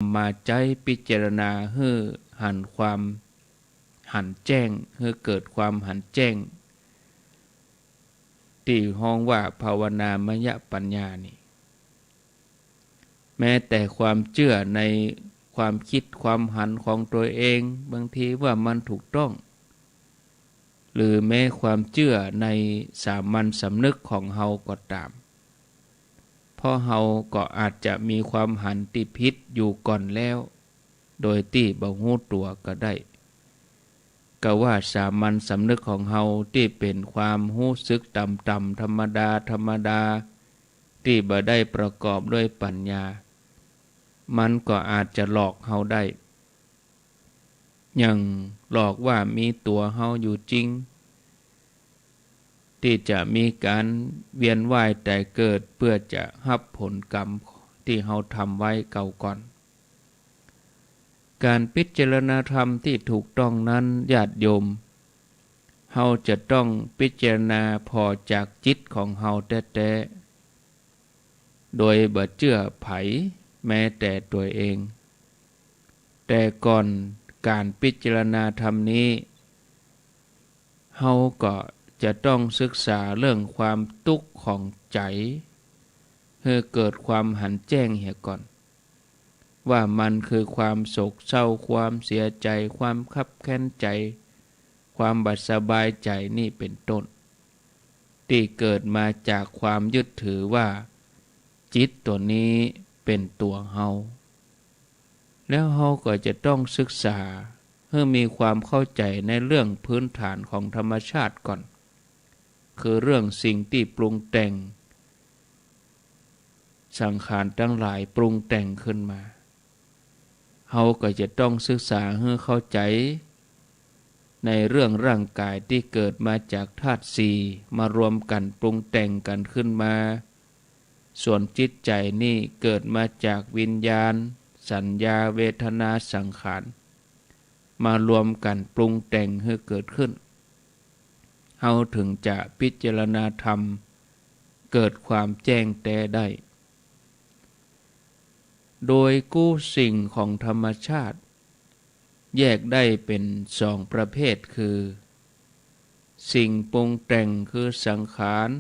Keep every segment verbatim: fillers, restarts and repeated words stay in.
ำมาใจ๊พิจารณาหื้อหันความหันแจ้ง หื้อเกิดความหันแจ้ง ตี้ฮ้องว่าภาวนามยปัญญานี่ แม้แต่ความเจื้อในความกึ๊ดความหันของตั๋วเอง บางทีว่ามันถูกต้อง หรือแม้ความเจื้อในสามัญสำนึกของเฮาก็ต๋าม เพราะเฮาก็อาจจะมีความหันตี้ผิดอยู่ก่อนแล้ว โดยตี้บ่ฮู้ตั๋วก็ได้ กาว่าสามัญสำนึกของเฮาตี้เป๋นความฮู้สึกต่ำๆ ธรรมดาธรรมดา ตี้บ่ได้ประกอบด้วยปัญญา มันก็อาจจะหลอกเฮาได้ อย่างหลอกว่ามีตั๋วเฮาอยู่จริง ตี้จะมีก๋านเวียนว่ายต๋ายเกิด เปื้อจะฮับผลกรรมตี้เฮาทำไว้เก่าก่อน ก๋านพิจารณาธรรมตี้ถูกต้องนั้น ญาติโยม เฮาจะต้องพิจารณาผ่อจากจิตของเฮาแต๊ๆ โดยบ่เจื้อใผแม้แต่ตั๋วเอง แต่ก่อนก๋านพิจารณาธรรมนี้ เฮาก็จะต้องศึกษาเรื่องความตุ๊กข์ของใจ๋ หื้อเกิดความหันแจ้งเหียก่อน ว่ามันคือความโศกเศร้า ความเสียใจ๋ ความคับแค้นใจ๋ ความบ่สบายใจ๋นี่เป๋นต้น ตี้เกิดมาจากความยึดถือว่าจิตตั๋วนี้เป๋นตั๋วเฮา แล้วเฮาก็จะต้องศึกษาหื้อมีความเข้าใจ๋ในเรื่องพื้นฐานของธรรมชาติก่อน คือเรื่องสิ่งตี้ปรุงแต่ง สังขารตังหลายปรุงแต่งขึ้นมา เฮาก็จะต้องศึกษาหื้อเข้าใจ๋ ในเรื่องร่างก๋ายตี้เกิดมาจากธาตุสี่ มารวมกั๋นปรุงแต่งกั๋นขึ้นมา ส่วนจิตใจ๋นี่เกิดมาจากวิญญาณ สัญญา เวทนา สังขาร มารวมกั๋นปรุงแต่งหื้อเกิดขึ้น เฮาถึงจะพิจารณาธรรมเกิดความแจ้งแต๊ได้ โดยกู้สิ่งของธรรมชาติ แยกได้เป๋นสองประเภท คือ สิ่งปรุงแต่งคือสังขาร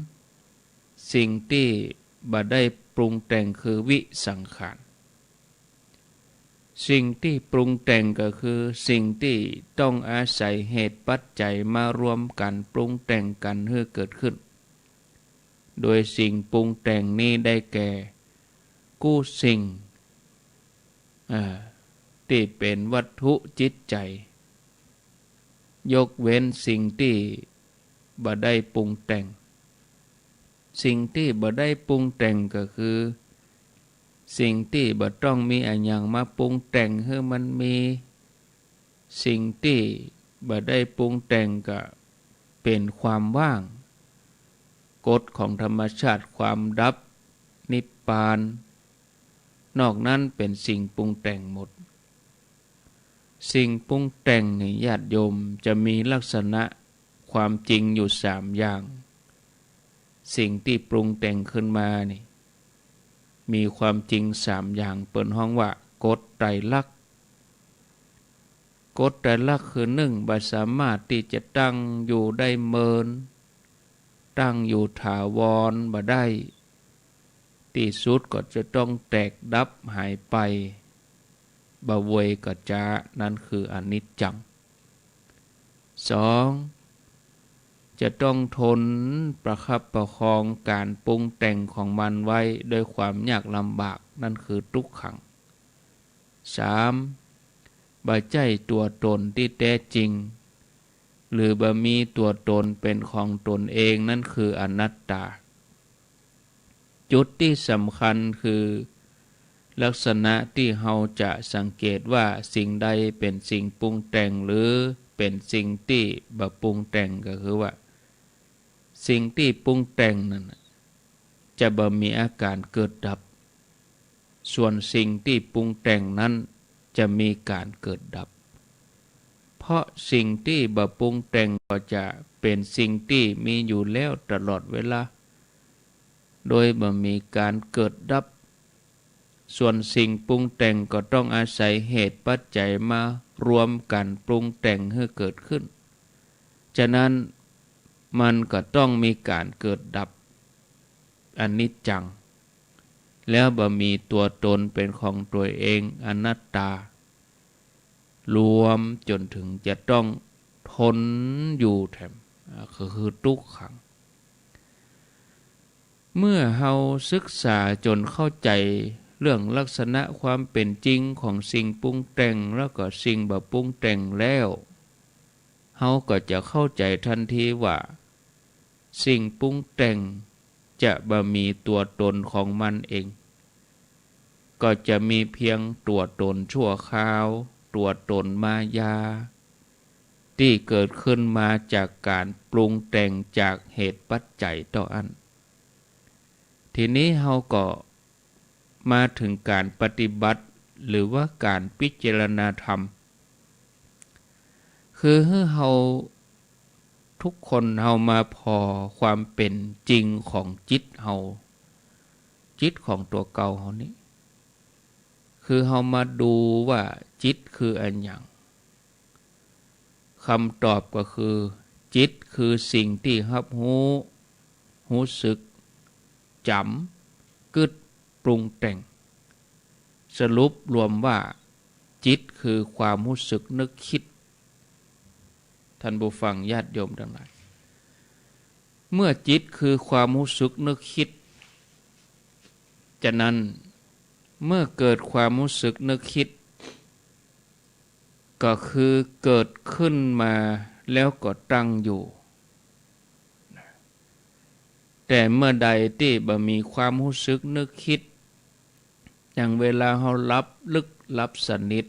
สิ่งตี้บ่ได้ปรุงแต่งคือวิสังขาร สิ่งตี้ปรุงแต่งก็คือสิ่งตี้ต้องอาศัยเหตุปัจจัยมารวมกั๋นปรุงแต่งกั๋นหื้อเกิดขึ้น โดยสิ่งปรุงแต่งนี้ได้แก่ กู้สิ่ง อ่า ตี้เป๋นวัตถุจิตใจ๋ ยกเว้นสิ่งตี้บ่ได้ปรุงแต่ง สิ่งตี้บ่ได้ปรุงแต่งก็คือ สิ่งตี้บ่ต้องมีอะหยังมาปรุงแต่งหื้อมันมี สิ่งตี้บ่ได้ปรุงแต่งก็เป๋นความว่าง กฎของธรรมชาติ ความดับ นิพพาน นอกนั้นเป๋นสิ่งปรุงแต่งหมด สิ่งปรุงแต่งนี่ญาติโยมจะมีลักษณะความจริงอยู่สามอย่าง สิ่งตี้ปรุงแต่งขึ้นมานี่ มีความจริงสามอย่าง เปิ้นฮ้องว่ากฎไตรลักษณ์ กฎไตรลักษณ์คือ นึ่ง บ่สามารถตี้จะตั้งอยู่ได้เมิน ตั้งอยู่ถาวรบ่ได้ ตี้สุดก็จะต้องแตกดับหายไป บ่เวยก็จ๊า นั้นคืออนิจจัง สอง จะต้องทนประคับประคองก๋านปรุงแต่งของมันไว้ด้วยความยากลำบาก นั้นคือตุ๊กขัง สาม บ่ใจ้ตั๋วต๋นตี้แต๊จริง หรือบ่มีตั๋วต๋นเป๋นของต๋นเอง นั้นคืออนัตตา จุดตี้สำคัญคือ ลักษณะตี้เฮาจะสังเกตว่าสิ่งใดเป๋นสิ่งปรุงแต่ง หรือเป๋นสิ่งตี้บ่ปรุงแต่ง ก็คือว่า สิ่งตี้ปรุงแต่งนั้นน่ะ จะบ่มีอาก๋านเกิดดับ ส่วนสิ่งตี้ปรุงแต่งนั้นจะมีก๋านเกิดดับ เพราะสิ่งตี้บ่ปรุงแต่งก็จะเป๋นสิ่งตี้มีอยู่แล้วตลอดเวลา โดยบ่มีก๋านเกิดดับ ส่วนสิ่งปรุงแต่งก็ต้องอาศัยเหตุปัจจัยมารวมกั๋นปรุงแต่งหื้อเกิดขึ้น ฉะนั้นมันก็ต้องมีก๋านเกิดดับ อนิจจัง แล้วบ่มีตั๋วตนเป๋นของตั๋วเอง อนัตตา รวมจ๋นเถิงจะต้องทนอยู่แถม อ่า ก็คือตุ๊กขัง เมื่อเฮาศึกษาจ๋นเข้าใจ๋เรื่องลักษณะความเป๋นจริงของสิ่งปรุงแต่ง แล้วก็สิ่งบ่ปรุงแต่งแล้ว เฮาก็จะเข้าใจ๋ตันทีว่า สิ่งปรุงแต่งจะบ่มีตั๋วตนของมันเอง ก็จะมีเพียงตั๋วตนชั่วคราว ตั๋วตนมายา ตี้เกิดขึ้นมาจากก๋านปรุงแต่งจากเหตุปัจจัยเต้าอั้น ทีนี้เฮาก็มาเถิงก๋านปฏิบัติ หรือว่าก๋านพิจารณาธรรม คือหื้อเฮาทุกคนเฮามาผ่อความเป๋นจริงของจิตเฮา จิตของตั๋วเก่าเฮานี้ คือเฮามาดูว่าจิตคืออะหยัง กำตอบก็คือ จิตคือสิ่งตี้ฮับฮู้ ฮู้สึก จ๋ำ กึ๊ด ปรุงแต่ง สรุปรวมว่า จิตคือความฮู้สึกนึกคิด ท่านผู้ฟังญาติโยมตังหลาย เมื่อจิตคือความฮู้สึกนึกคิด ฉะนั้นเมื่อเกิดความฮู้สึกนึกคิด ก็คือเกิดขึ้นมาแล้วก็ตั้งอยู่ แต่เมื่อใดตี้บ่มีความฮู้สึกนึกคิด อย่างเวลาเฮาหลับลึกหลับสนิท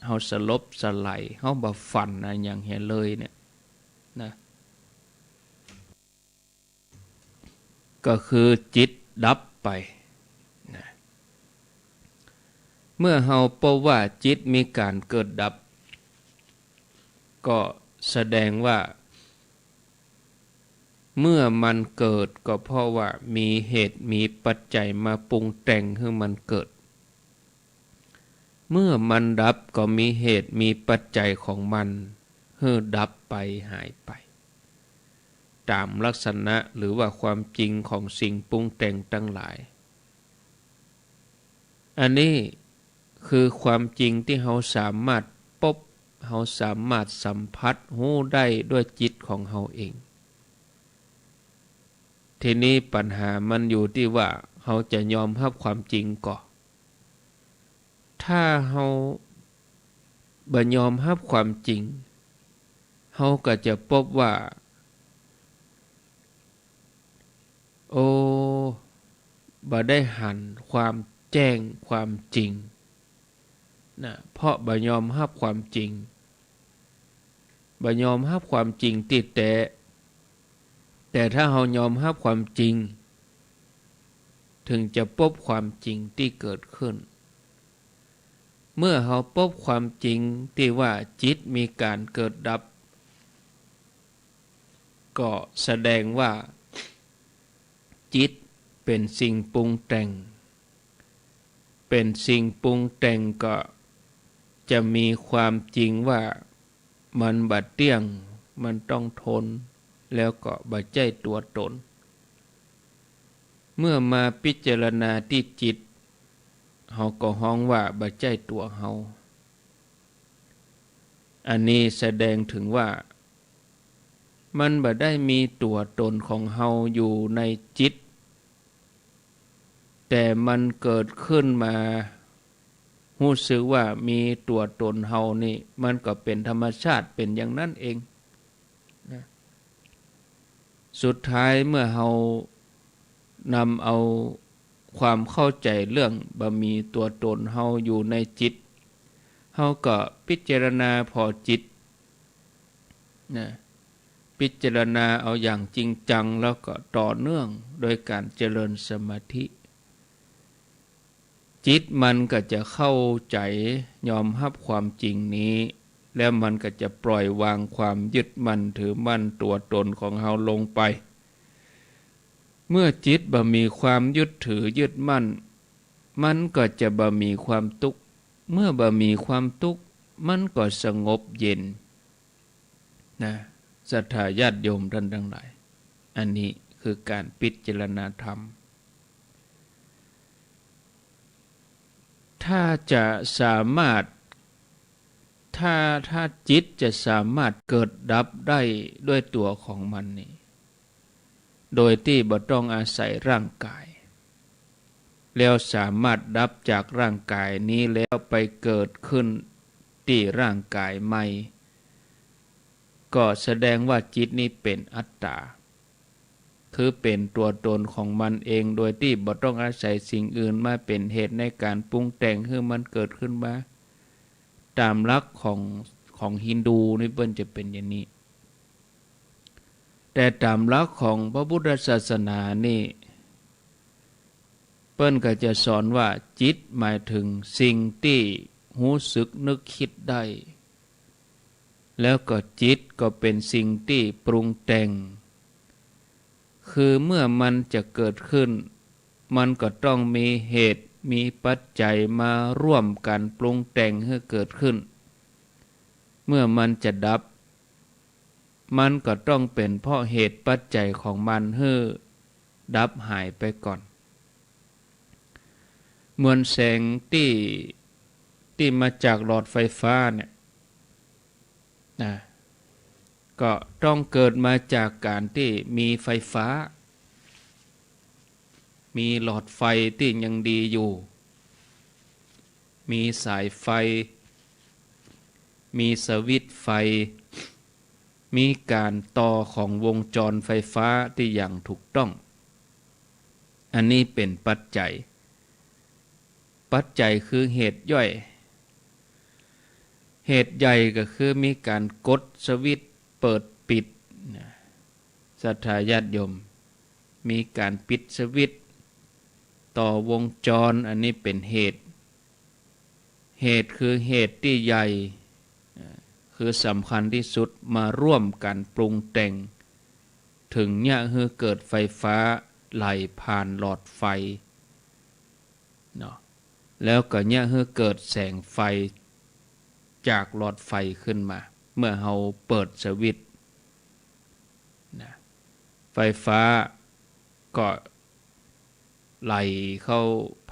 เฮาสลบสลาย เฮาบ่ฝันอะหยังเหียเลยเนี่ยนะ ก็คือจิตดับไปนะ เมื่อเฮาปบว่าจิตมีก๋านเกิดดับ ก็แสดงว่า เมื่อมันเกิดก็เพราะว่ามีเหตุมีปัจจัยมาปรุงแต่งหื้อมันเกิด เมื่อมันดับก็มีเหตุมีปัจจัยของมันหื้อดับไปหายไป ต๋ามลักษณะหรือว่าความจริงของสิ่งปรุงแต่งตังหลาย อันนี้คือความจริงตี้เฮาสามารถปบ เฮาสามารถสัมผัสฮู้ได้ด้วยจิตของเฮาเอง ทีนี้ปัญหามันอยู่ตี้ว่าเฮาจะยอมฮับความจริงก่อ ถ้าเฮาบ่ยอมฮับความจริง เฮาก็จะปบว่า โอ้ บ่ได้หันความแจ้งความจริงนะ เพราะบ่ยอมฮับความจริง บ่ยอมฮับความจริงตี้แต๊ แต่ถ้าเฮายอมฮับความจริง เถิงจะปบความจริงตี้เกิดขึ้น เมื่อเฮาปบความจริงตี้ว่าจิตมีก๋านเกิดดับ ก็แสดงว่าจิตเป๋นสิ่งปรุงแต่ง เป๋นสิ่งปรุงแต่งก็จะมีความจริงว่ามันบ่เตี้ยง มันต้องทน แล้วก็บ่ใจ้ตั๋วตน เมื่อมาพิจารณาตี้จิต เฮาก็ฮ้องว่าบ่ใจ้ตั๋วเฮา อันนี้แสดงเถิงว่า มันบ่ได้มีตั๋วตนของเฮาอยู่ในจิต แต่มันเกิดขึ้นมา ฮู้สึกว่ามีตั๋วตนเฮานี่ มันก็เป๋นธรรมชาติเป๋นอย่างนั้นเองนะ สุดท้ายเมื่อเฮานำเอาความเข้าใจ๋เรื่องบ่มีตั๋วตนเฮาอยู่ในจิต เฮาก็พิจารณาผ่อจิตนะ พิจารณาเอาอย่างจริงจัง แล้วก็ต่อเนื่องโดยก๋านเจริญสมาธิ จิตมันก็จะเข้าใจ๋ยอมฮับความจริงนี้ แล้วมันก็จะปล่อยวางความยึดมั่นถือมั่นตั๋วตนของเฮาลงไป เมื่อจิตบ่มีความยึดถือยึดมั่น มันก็จะบ่มีความตุ๊กข์ เมื่อบ่มีความตุ๊กข์ มันก็สงบเย็น นะ ศรัทธาญาติโยมท่านทั้งหลาย อันนี้คือการพิจารณาธรรม ถ้าจะสามารถ ถ้า ถ้าจิตจะสามารถเกิดดับได้ด้วยตั๋วของมันนี่ โดยตี้บ่ต้องอาศัยร่างกาย แล้วสามารถดับจากร่างกายนี้แล้วไปเกิดขึ้นตี้ร่างกายใหม่ ก็แสดงว่าจิตนี้เป๋นอัตตา คือเป๋นตั๋วตนของมันเอง โดยตี้บ่ต้องอาศัยสิ่งอื่นมาเป๋นเหตุในก๋านปรุงแต่งหื้อมันเกิดขึ้นมา ต๋ามหลักของ ของฮินดูนี่เปิ้นจะเป๋นอย่างนี้ แต่ต๋ามหลักของพระพุทธศาสนานี่ เปิ้นก็จะสอนว่าจิตหมายถึงสิ่งตี้ฮู้สึกนึกคิดได้ แล้วก็จิตก็เป๋นสิ่งตี้ปรุงแต่ง คือเมื่อมันจะเกิดขึ้น มันก็ต้องมีเหตุมีปัจจัยมาร่วมกั๋นปรุงแต่งหื้อเกิดขึ้น เมื่อมันจะดับ มันก็ต้องเป๋นเพราะเหตุปัจจัยของมันหื้อดับหายไปก่อน เหมือนแสงตี้ ตี้มาจากหลอดไฟฟ้าเนี่ย นะ ก็ต้องเกิดมาจากก๋านตี้มีไฟฟ้า มีหลอดไฟตี้ยังดีอยู่ มีสายไฟ มีสวิตช์ไฟ มีก๋านต่อของวงจรไฟฟ้าตี้อย่างถูกต้อง อันนี้เป๋นปัจจัย ปัจจัยคือเหตุย่อย เหตุใหญ่ก็คือมีก๋านกดสวิตช์เปิดปิดนะ ศรัทธาญาติโยม มีก๋านปิดสวิตช์ ต่อวงจร อันนี้เป๋นเหตุ เหตุคือเหตุตี้ใหญ่ คือสำคัญตี้สุด มาร่วมกั๋นปรุงแต่ง เถิงเยียะหื้อเกิดไฟฟ้าไหลผ่านหลอดไฟ เนาะ แล้วก็เยียะหื้อเกิดแสงไฟจากหลอดไฟขึ้นมา เมื่อเฮาเปิดสวิตช์นะ ไฟฟ้าก็ไหลเข้า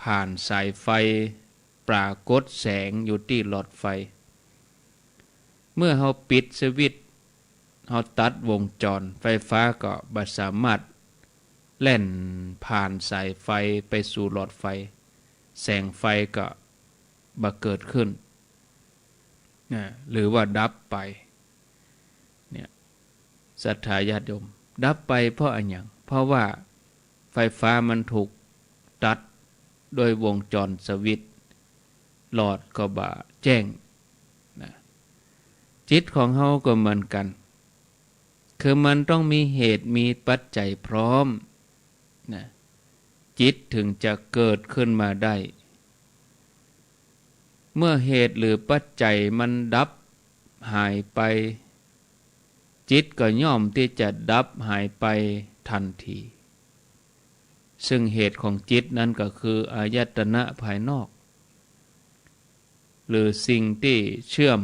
ผ่านสายไฟ ปรากฏแสงอยู่ตี้หลอดไฟ เมื่อเฮาปิดสวิตช์ เฮาตัดวงจร ไฟฟ้าก็บ่สามารถแล่นผ่านสายไฟไปสู่หลอดไฟ แสงไฟก็บ่เกิดขึ้นนะ หรือว่าดับไป เนี่ย ศรัทธาญาติโยม ดับไปเพราะอะหยัง เพราะว่าไฟฟ้ามันถูกตัดด้วยวงจรสวิตช์ หลอดก็บ่แจ้งนะ จิตของเฮาก็เหมือนกั๋น คือมันต้องมีเหตุมีปัจจัยพร้อมนะ จิตเถิงจะเกิดขึ้นมาได้ เมื่อเหตุหรือปัจจัยมันดับหายไป จิตก็ย่อมตี้จะดับหายไปทันที ซึ่งเหตุของจิตนั้นก็คืออายตนะภายนอก หรือสิ่งตี้เชื่อม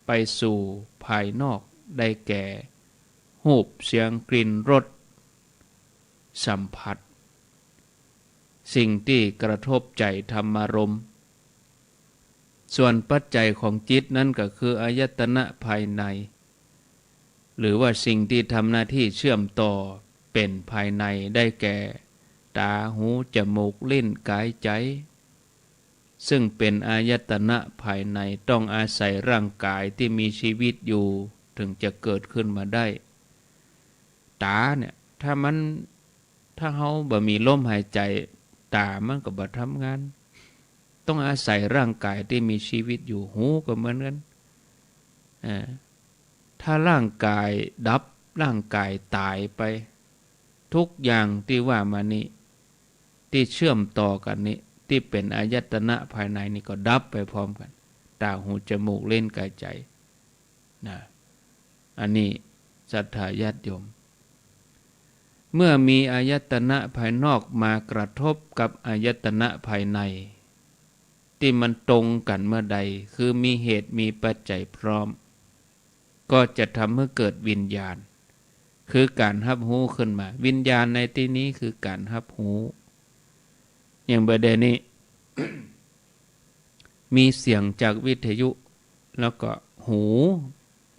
ไปสู่ภายนอก ได้แก่ รูป เสียง กลิ่น รส สัมผัส สิ่งตี้กระทบใจ๋ธรรมารมณ์ ส่วนปัจจัยของจิตนั้นก็คืออายตนะภายใน หรือว่าสิ่งตี้ทำหน้าตี้เชื่อมต่อเป๋นภายใน ได้แก่ ต๋า หู จมูก ลิ้น ก๋าย ใจ๋ ซึ่งเป๋นอายตนะภายใน ต้องอาศัยร่างก๋ายตี้มีจีวิตอยู่ เถิงจะเกิดขึ้นมาได้ ต๋าเนี่ย ถ้ามัน ถ้าเฮาบ่มีลมหายใจ๋ ต๋ามันก็บ่ทำงาน ต้องอาศัยร่างก๋ายตี้มีจีวิตอยู่ หูก็เหมือนกั๋น อ่า ถ้าร่างก๋ายดับ ร่างก๋ายต๋ายไป ทุกอย่างตี้ว่ามานี้ ตี้เชื่อมต่อกั๋นนี้ ตี้เป๋นอายตนะภายในนี้ก็ดับไปพร้อมกั๋น ต๋า หู จมูก ลิ้น ก๋าย ใจ๋ นะ อันนี้ศรัทธาญาติโยม เมื่อมีอายตนะภายนอกมากระทบกับอายตนะภายใน ตี้มันตรงกั๋นเมื่อใด คือมีเหตุมีปัจจัยพร้อม ก็จะทำหื้อเกิดวิญญาณ คือก๋านฮับฮู้ขึ้นมา วิญญาณในตี้นี้คือก๋านฮับฮู้ อย่างบ่าเดี่ยวนี้ มีเสียงจากวิทยุ แล้วก็หู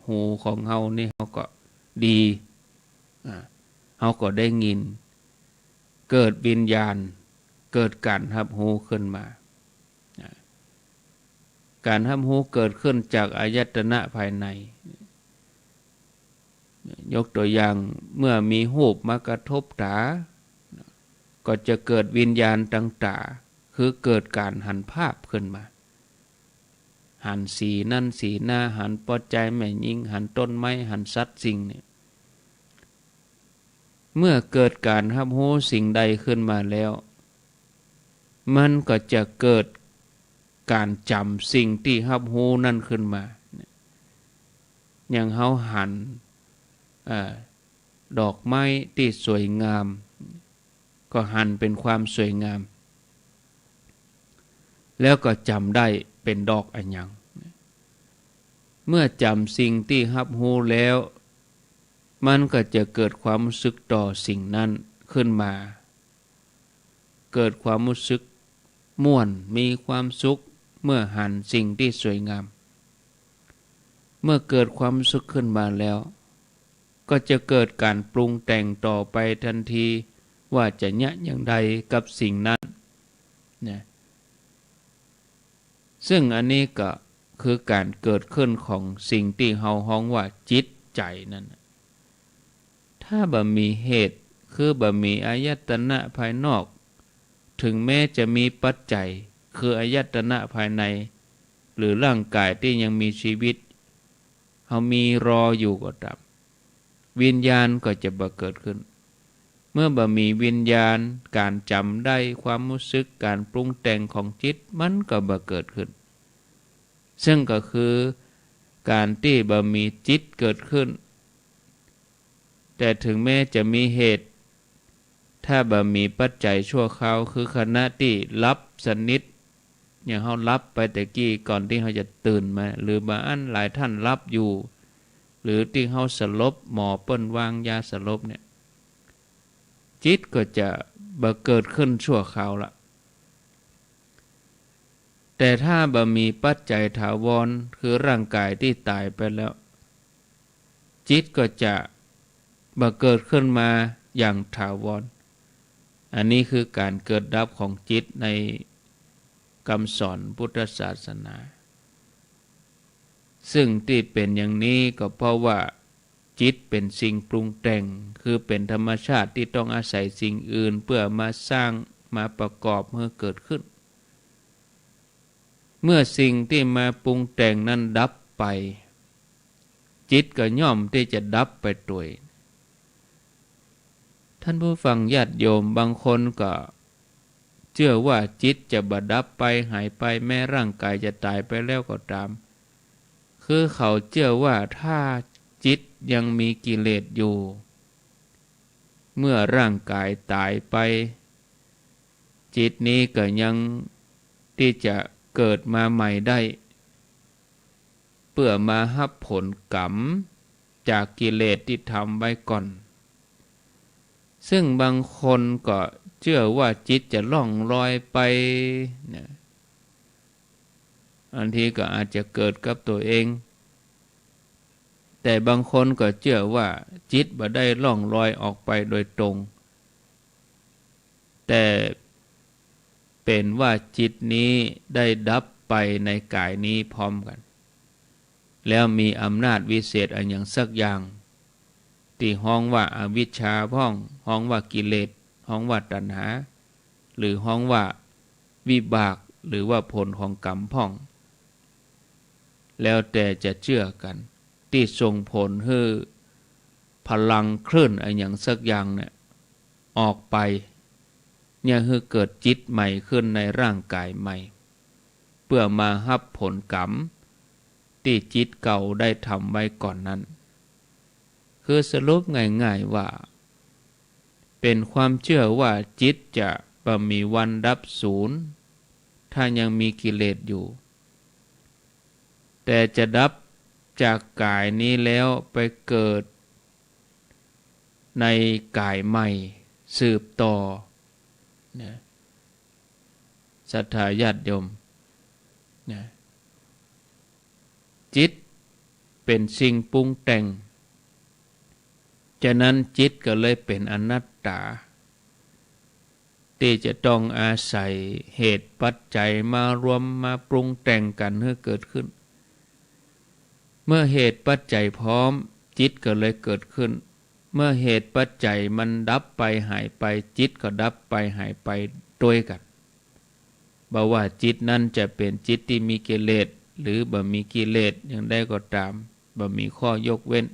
หูของเฮานี่เฮาก็ดี อ่า เฮาก็ได้ยิน เกิดวิญญาณ เกิดก๋านฮับฮู้ขึ้นมา อ่า ก๋านฮับฮู้เกิดขึ้นจากอายตนะภายใน ยกตัวอย่าง เมื่อมีฮูปมากระทบต๋า ก็จะเกิดวิญญาณตางต๋า คือเกิดก๋านหันภาพขึ้นมา หันสีนั้นสีนา หันป้อจายแม่ญิง หันต้นไม้ หันสัตว์สิ่งนี่ เมื่อเกิดก๋านฮับฮู้สิ่งใดขึ้นมาแล้ว มันก็จะเกิดก๋านจ๋ำสิ่งตี้ฮับฮู้นั้นขึ้นมา อย่างเฮาหัน เอ่อ ดอกไม้ตี้สวยงาม ก็หันเป๋นความสวยงาม แล้วก็จ๋ำได้เป๋นดอกอะหยัง เมื่อจ๋ำสิ่งตี้ฮับฮู้แล้ว มันก็จะเกิดความฮู้สึกต่อสิ่งนั้นขึ้นมา เกิดความฮู้สึกม่วน มีความสุข เมื่อหันสิ่งตี้สวยงาม เมื่อเกิดความฮู้สึกขึ้นมาแล้ว ก็จะเกิดก๋านปรุงแต่งต่อไปตันที ว่าจะเยียะอย่างใดกับสิ่งนั้นนะ ซึ่งอันนี้ก็คือก๋านเกิดขึ้นของสิ่งตี้เฮาฮ้องว่าจิตใจ๋นั่นน่ะ ถ้าบ่มีเหตุ คือบ่มีอายตนะภายนอก ถึงแม้จะมีปัจจัย คืออายตนะภายใน หรือร่างกายตี้ยังมีชีวิต เฮามีรออยู่ก็ต๋าม วิญญาณก็จะบ่เกิดขึ้น เมื่อบ่มีวิญญาณ ก๋านจ๋ำได้ ความฮู้สึก ก๋านปรุงแต่งของจิต มันก็บ่เกิดขึ้น ซึ่งก็คือก๋านตี้บ่มีจิตเกิดขึ้น แต่ถึงแม้จะมีเหตุ ถ้าบ่มีปัจจัยชั่วคราว คือขณะตี้หลับสนิท อย่างเฮาหลับไปแต่กี้ก่อนตี้เฮาจะตื่นมา หรือบ่อั้นหลายต้านหลับอยู่ หรือตี้เฮาสลบ หมอเปิ้นวางยาสลบเนี่ย จิตก็จะบ่เกิดขึ้นชั่วคราวละ แต่ถ้าบ่มีปัจจัยถาวร คือร่างกายตี้ต๋ายไปแล้ว จิตก็จะบ่เกิดขึ้นมาอย่างถาวร อันนี้คือก๋านเกิดดับของจิตในกำสอนพุทธศาสนา ซึ่งตี้เป๋นอย่างนี้ก็เพราะว่าจิตเป๋นสิ่งปรุงแต่ง คือเป๋นธรรมชาติตี้ต้องอาศัยสิ่งอื่นเปื้อมาสร้าง มาประกอบหื้อเกิดขึ้น เมื่อสิ่งตี้มาปรุงแต่งนั้นดับไป จิตก็ย่อมตี้จะดับไปตวย ท่านผู้ฟังญาติโยม บางคนก็เจื้อว่าจิตจะบ่ดับไปหายไป แม้ร่างกายจะต๋ายไปแล้วก็ต๋าม คือเขาเจื้อว่าถ้าจิตยังมีกิเลสอยู่ เมื่อร่างกายต๋ายไป จิตนี้ก็ยังตี้จะเกิดมาใหม่ได้ เปื้อมาฮับผลกรรมจากกิเลสตี้ทำไว้ก่อน ซึ่งบางคนก็เจื้อว่าจิตจะล่องลอยไปนะ บางทีก็อาจจะเกิดกับตั๋วเอง แต่บางคนก็เจื้อว่าจิตบ่ได้ล่องลอยออกไปโดยตรง แต่เป๋นว่าจิตนี้ได้ดับไปในก๋ายนี้พร้อมกั๋น แล้วมีอำนาจวิเศษอะหยังสักอย่าง ตี้ฮ้องว่าอวิชชาพ่อง ฮ้องว่ากิเลส ฮ้องว่าตัณหา หรือฮ้องว่าวิบาก หรือว่าผลของกรรมพ่อง แล้วแต่จะเจื้อกั๋น ตี้ส่งผลหื้อพลังคลื่นอะหยังสักอย่างเนี่ยออกไป เนี่ยหื้อเกิดจิตใหม่ขึ้นในร่างกายใหม่ เปื้อมาฮับผลกรรมตี้จิตเก่าได้ทำไว้ก่อนนั้น คือสรุปง่ายๆ ว่า เป็นความเจื้อว่าจิตจะบ่มีวันดับสูญ ถ้ายังมีกิเลสอยู่ แต่จะดับจากก๋ายนี้แล้วไปเกิดในก๋ายใหม่สืบต่อ นะ ศรัทธาญาติโยม นะ จิตเป๋นสิ่งปรุงแต่ง ฉะนั้นจิตก็เลยเป๋นอนัตตา ตี้จะต้องอาศัยเหตุปัจจัยมารวมมาปรุงแต่งกั๋นหื้อเกิดขึ้น เมื่อเหตุปัจจัยพร้อม จิตก็เลยเกิดขึ้น เมื่อเหตุปัจจัยมันดับไปหายไป จิตก็ดับไปหายไปตวยกั๋น บ่ว่าจิตนั้นจะเป๋นจิตตี้มีกิเลส หรือบ่มีกิเลสอย่างใดก็ต๋าม บ่มีข้อยกเว้น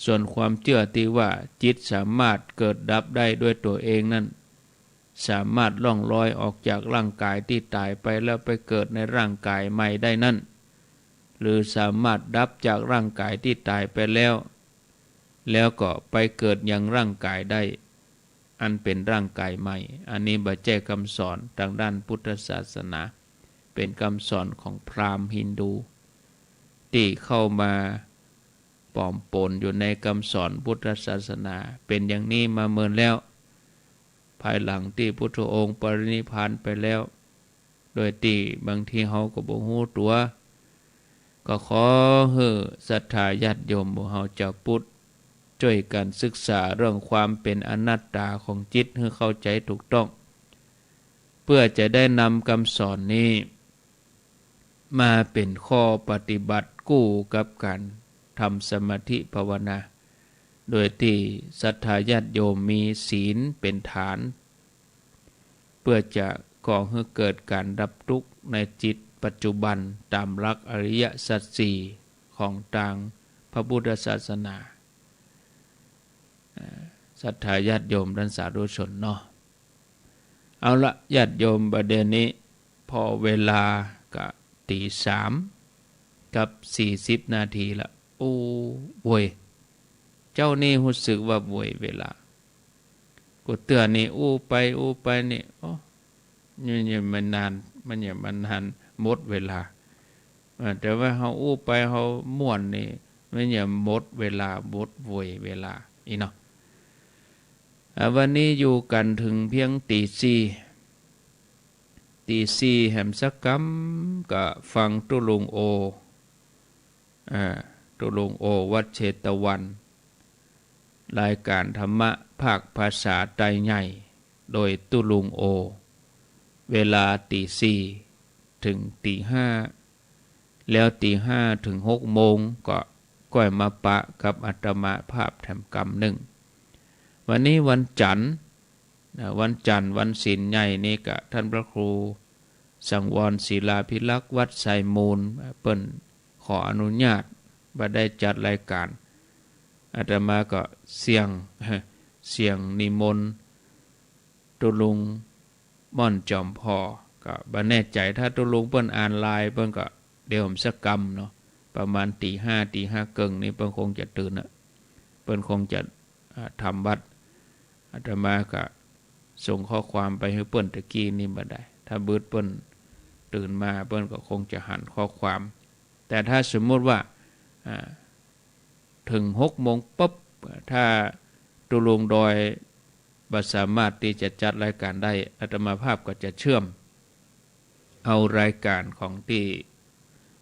ส่วนความเจื้อตี้ว่าจิตสามารถเกิดดับได้ด้วยตั๋วเองนั้น สามารถล่องลอยออกจากร่างก๋ายตี้ต๋ายไปแล้วไปเกิดในร่างก๋ายใหม่ได้นั้น หรือสามารถดับจากร่างก๋ายตี้ต๋ายไปแล้ว แล้วก็ไปเกิดยังร่างก๋ายได้ อันเป๋นร่างก๋ายใหม่ อันนี้บ่ใจ้กำสอนตางด้านพุทธศาสนา เป๋นกำสอนของพราหมณ์ฮินดู ตี้เข้ามาปลอมปนอยู่ในกำสอนพุทธศาสนา เป๋นอย่างนี้มาเมินแล้ว ภายหลังตี้พุทธองค์ปรินิพพานไปแล้ว โดยตี้บางทีเฮาก็บ่ฮู้ตั๋ว ก็ขอหื้อศรัทธาญาติโยมหมู่เฮาจาวพุทธ จ้วยกั๋นศึกษาเรื่องความเป๋นอนัตตาของจิตหื้อเข้าใจ๋ถูกต้อง เปื้อจะได้นำกำสอนนี้ มาเป๋นข้อปฏิบัติกู้กับก๋านทำสมาธิภาวนา โดยตี้ศรัทธาญาติโยมมีศีลเป๋นฐาน เปื้อจะก่อหื้อเกิดก๋านดับตุ๊กข์ในจิตปัจจุบันต๋ามหลักอริยสัจสี่ของตางพระพุทธศาสนา อ่า ศรัทธาญาติโยมต้านสาธุชนเนาะ เอาละ ญาติโยม บ่าเดี่ยวนี้ ผ่อเวลาก็ตี๋สามกับสี่สิบนาทีละ โอ้ โวย เจ๊านี้ฮู้สึกว่าโวยเวลา กูเตื้อนี่อู้ไปอู้ไปนี่ โอ้ มันยังบ่นาน มันยังบ่นานหมดเวลา เออ แต่ว่าเฮาอู้ไปเฮาม่วนนี่ มันยังหมดเวลา หมดโวยเวลา อี้เนาะ อ่า วันนี้อยู่กั๋นเถิงเพียงตี๋สี่ ตี๋สี่แหมสักกำก็ฟังตุ๊ลุงโอ อ่า ตุ๊ลุงโอวัดเชตวัน รายก๋านธรรมะภาคภาษาไตใหญ่ โดยตุ๊ลุงโอ เวลาตี๋สี่เถิงตี๋ห้า แล้วตี๋ห้าเถิงหกโมงก็ก้อยมาปะกับอาตมาภาพแถมกำนึ่ง วันนี้วันจั๋นทร์ นะ วันจั๋นทร์วันศีลใหญ่นี่ก็ท่านพระครูสังวรศิลาภิรักษ์วัดไซมูล เปิ้นขออนุญาตบ่ได้จัดรายก๋าน อาตมาก็เสี่ยง เสี่ยงนิมนต์ตุ๊ลุงม่อนจอมผ่อ ก็บ่แน่ใจ๋ ถ้าตุ๊ลุงเปิ้นอ่านไลน์เปิ้นก็เดี๋ยวผมสักกำเนาะ ประมาณตี๋ห้า ตี๋ห้าเกิ่งนี่เปิ้นคงจะตื่นอะ เปิ้นคงจะ อ่า ทำวัตร อาตมาก็ส่งข้อความไปหื้อเปิ้นตะกี้นี่บ่ได้ ถ้าบึดเปิ้นตื่นมาเปิ้นก็คงจะหันข้อความ แต่ถ้าสมมุติว่า อ่า เถิงหกโมงปุ๊บ ถ้าตุ๊ลุงดอยบ่สามารถตี้จะจัดรายก๋านได้ อาตมาภาพก็จะเชื่อมเอารายก๋านของตี้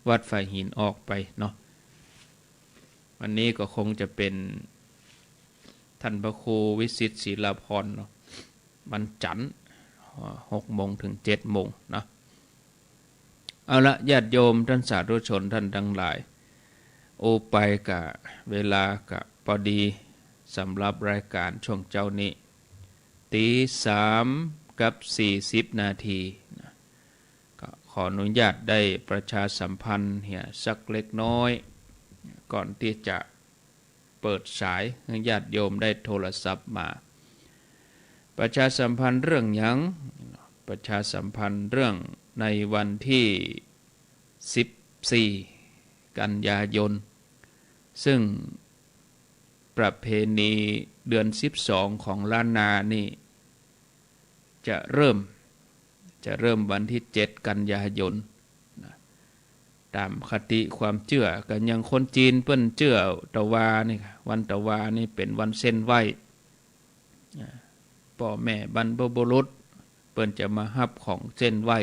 วัดฝายหินออกไปเนาะ วันนี้ก็คงจะเป๋นท่านพระครูวิสิทธิ์ศิลาพรเนาะ วันจั๋นทร์ หกโมงเถิงเจ็ดโมงเนาะ เอาละ ญาติโยมต้านสาธุชนต้านตังหลาย อู้ไปก็เวลาก็ปอดีสำหรับรายก๋านช่วงเจ๊านี้ ตี๋สามกับสี่สิบนาทีนะ ก็ขออนุญาตได้ประชาสัมพันธ์เหียสักเล็กน้อย ก่อนตี้จะเปิดสายหื้อญาติโยมได้โทรศัพท์มา ประชาสัมพันธ์เรื่องหยัง ประชาสัมพันธ์เรื่องในวันตี้สิบสี่กันยายน ซึ่งประเพณี เดือนสิบสองของล้านนานี่จะเริ่ม จะเริ่มวันที่เจ็ดกันยายนนะ ต๋ามคติความเจื้อ ก็อย่างคนจีนเปิ้นเจื้อตะวานี่ วันตะวานี่เป๋นวันเส้นไหว้ อ่า ป้อแม่บรรพบุรุษเปิ้นจะมาฮับของเส้นไหว้